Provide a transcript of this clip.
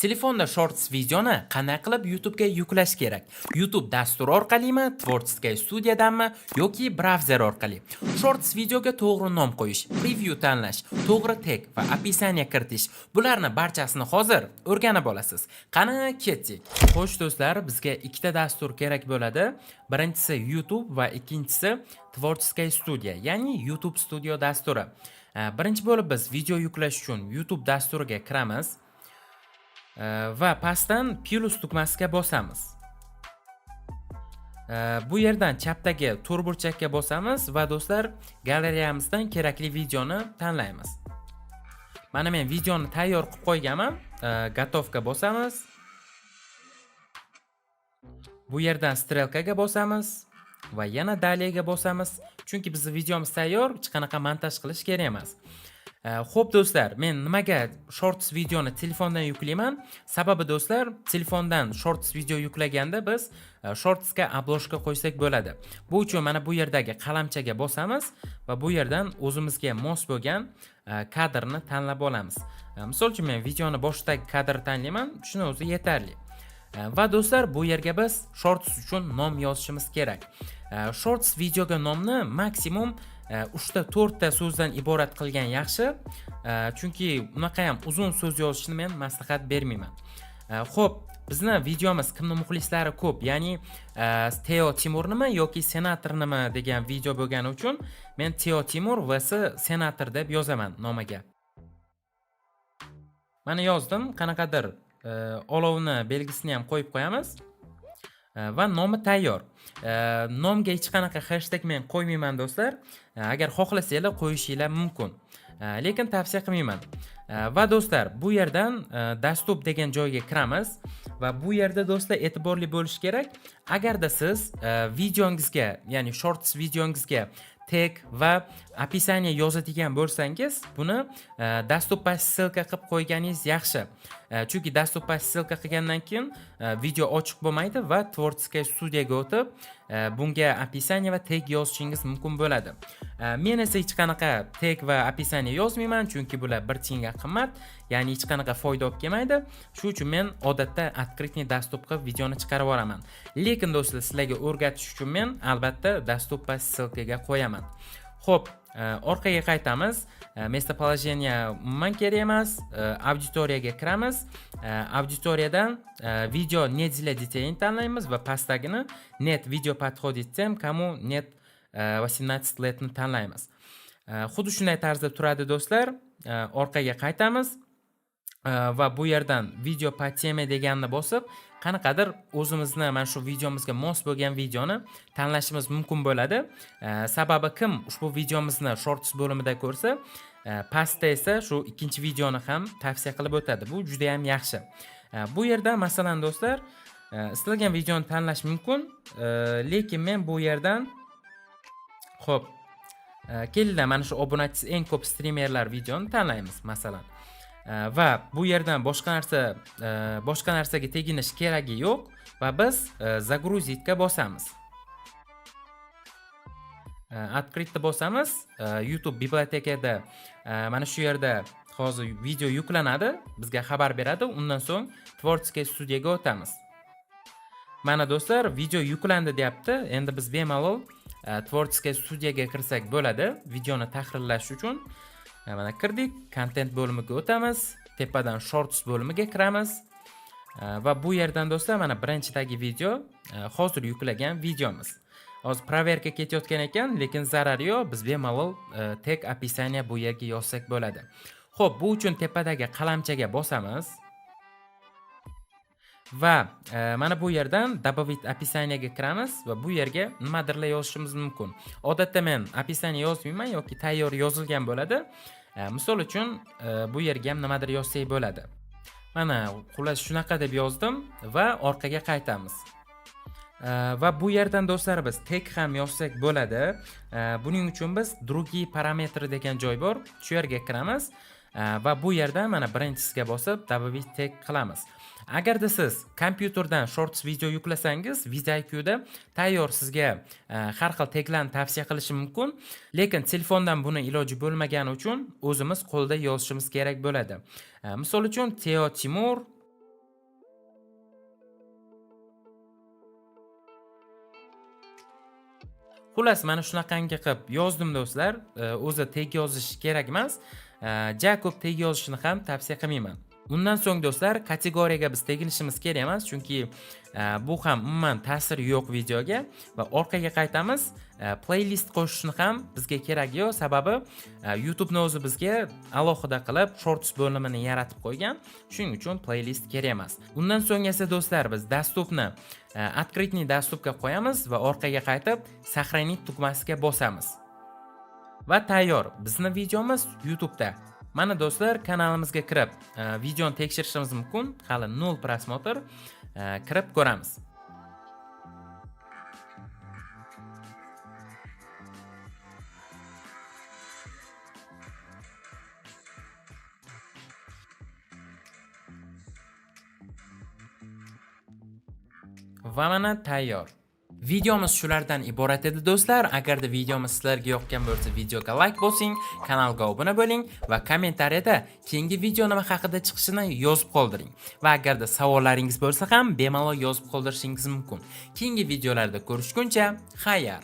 Telefonda Shorts videoni qanday qilib YouTube'ga yuklash kerak? YouTube dasturi orqalimi, Творческая studiyadanmi yoki brauzer orqali? Shorts videoga to'g'ri nom qo'yish, preview tanlash, to'g'ri tag va описание kiritish. Bularni barchasini hozir o'rganib olasiz. Qani, ketdik. Xo'sh do'stlar, bizga ikkita dastur kerak bo'ladi. Birinchisi YouTube va ikkinchisi Творческая studiya, ya'ni YouTube Studio dasturi. Birinchi bo'lib biz video yuklash uchun YouTube dasturiga kiramiz va pastdan plus tugmasiga bosamiz. Bu yerdan chapdagi to'rtburchakka bosamiz va do'stlar, galereyamizdan kerakli videoni tanlaymiz. Mana, men videoni tayyor qilib qo'yganman. Готов ga bosamiz. Bu yerdan strelkaga bosamiz va yana далее ga bosamiz. Chunki bizning videomiz tayyor, hech qanaqa montaj qilish kerak emas. Xo'p do'stlar, men nimaga Shorts videoni telefondan yuklayman? Sababi do'stlar, telefondan Shorts video yuklaganda biz Shortsga обложка qo'ysak bo'ladi. Bu uchun mana bu yerdagi qalamchaga bosamiz va bu yerdan o'zimizga mos bo'lgan kadrni tanlab olamiz. Misol uchun, men videoni boshidagi kadrni tanlayman, shuni o'zi yetarli. Va do'stlar, bu yerga biz Shorts uchun nom yozishimiz kerak. Shorts videoga nomni maksimum 3 ta 4 ta so'zdan iborat qilgan yaxshi. Chunki unaqa ham uzun so'z yozishni men maslahat bermayman. Xo'p, bizni videomiz kimni muxlislari ko'p, ya'ni Teo Timurnimi yoki Senatornimi degan video bo'lgani uchun men Teo Timur vs Senator deb yozaman nomiga. Mana, yozdim, qanaqadir olovni belgisini ham qo'yib qo'yamiz. Va nomi tayyor. Nomga hech qanaqa hashtag men qo'ymayman do'stlar. Agar xohlasanglar, qo'yishinglar mumkin. Lekin tavsiya qilmayman. Va do'stlar, bu yerdan доступ degan joyga kiramiz va bu yerda do'stlar, e'tiborli bo'lish kerak. Agarda siz videongizga, ya'ni Shorts videongizga tag va описание yozadigan bo'lsangiz, buni доступ по ссылка qilib qo'yganingiz yaxshi. Chunki доступ по ссылка qilgandan keyin video ochiq bo'lmaydi va Творческая studiyaga o'tib, bunga описание va tag yozishingiz mumkin bo'ladi. Men esa hech qanaqa tag va описание yozmayman, chunki bular bir tiyinga qimmat, ya'ni hech qanaqa foyda olib kelmaydi. Shu uchun men odatda открытый доступ qilib videoni chiqarib yuboraman. Lekin do'stlar, sizlarga o'rgatish uchun men albatta доступ по ссылка ga qo'yaman. Xo'p, orqaga qaytamiz. Местоположение umuman kerak emas. Auditoriyaga kiramiz. Auditoriyadan видео не для детей tanlaymiz va pastdagini нет, видео подходит тем, кому нет 18 лет ni tanlaymiz. Xuddi shunday tarzda turadi do'stlar. Orqaga qaytamiz. Va bu yerdan видео по теме deganni bosib, qanaqadir o'zimizni mana shu videomizga mos bo'lgan videoni tanlashimiz mumkin bo'ladi. Sababi kim ushbu videomizni Shorts bo'limida ko'rsa, pastda esa shu ikkinchi videoni ham tavsiya qilib o'tadi. Bu juda ham yaxshi. Bu yerda masalan do'stlar, istalgan videoni tanlash mumkin, lekin men bu yerdan, xo'p, kelinglar, mana shu obunachisi eng ko'p strimerlar videoni tanlaymiz masalan. Va bu yerdan boshqa narsaga teginish keragi yo'q va biz загрузить ga bosamiz. Открыть ni bosamiz. YouTube bibliotekada mana shu yerda hozir video yuklanadi, bizga xabar beradi. Undan so'ng Творческая studiyaga o'tamiz. Mana do'stlar, video yuklandi deyapti. Endi biz bemalol Творческая studiyaga kirsak bo'ladi videoni tahrirlash uchun. Mana, kirdik, kontent bo'limiga o'tamiz, tepadan Shorts bo'limiga kiramiz. Va bu yerdan do'stlar, mana birinchidagi video, hozir yuklagan videomiz. Hozir проверка ketayotgan ekan, lekin zarari yo'q, biz bemalol tag, описание bu yerga yozsak bo'ladi. Xo'p, bu uchun tepadagi qalamchaga bosamiz. Va mana bu yerdan добавить описание ga kiramiz va bu yerga nimadirlar yozishimiz mumkin. Odatda men описание yozmayman yoki tayyor yozilgan bo'ladi. Misol uchun, bu yerga ham nimadir yozsak bo'ladi. Mana, xullas, shunaqa deb yozdim va orqaga qaytamiz. Va bu yerdan do'stlar, biz tag ham yozsak bo'ladi. Buning uchun biz другие параметры degan joy bor. Shu yerga kiramiz va bu yerda mana birinchisiga bosib добавить tag qilamiz. Agarda siz kompyuterdan Shorts video yuklasangiz, vidIQda tayyor sizga har xil taglarni tavsiya qilishi mumkin, lekin telefondan buni iloji bo'lmagani uchun o'zimiz qo'lda yozishimiz kerak bo'ladi. Misol uchun, Teo Timur Xullas, mana shunaqangi qilib yozdim, do'stlar. O'zi tag yozish kerak emas. Ja ko'p tag yozishni ham tavsiya qilmayman. Undan so'ng, do'stlar, kategoriyaga biz teginishimiz kerak emas, chunki bu ham umuman ta'siri yo'q videoga. Va orqaga qaytamiz. Playlist qo'shishni ham bizga keragi yo'q, sababi YouTube'ni o'zi bizga alohida qilib Shorts bo'limini yaratib qo'ygan. Shuning uchun playlist kerak emas. Undan so'ng esa, do'stlar, biz доступ ni открытый доступ ga qo'yamiz va orqaga qaytib, сохранить tugmasiga bosamiz. Va tayyor, bizni videomiz YouTube'da. Mana, do'stlar, kanalimizga kirib, videoni tekshirishimiz mumkin. Hali 0 просмотр. Kirib ko'ramiz. Va mana tayyor. Videomiz shulardan iborat edi, do'stlar. Agarda videomiz sizlarga yoqqan bo'lsa, videoga like bosing, kanalga obuna bo'ling va kommentariyada keyingi video nima haqida chiqishini yozib qoldiring. Va agarda savollaringiz bo'lsa ham bemalol yozib qoldirishingiz mumkin. Keyingi videolarda ko'rishguncha, xayr.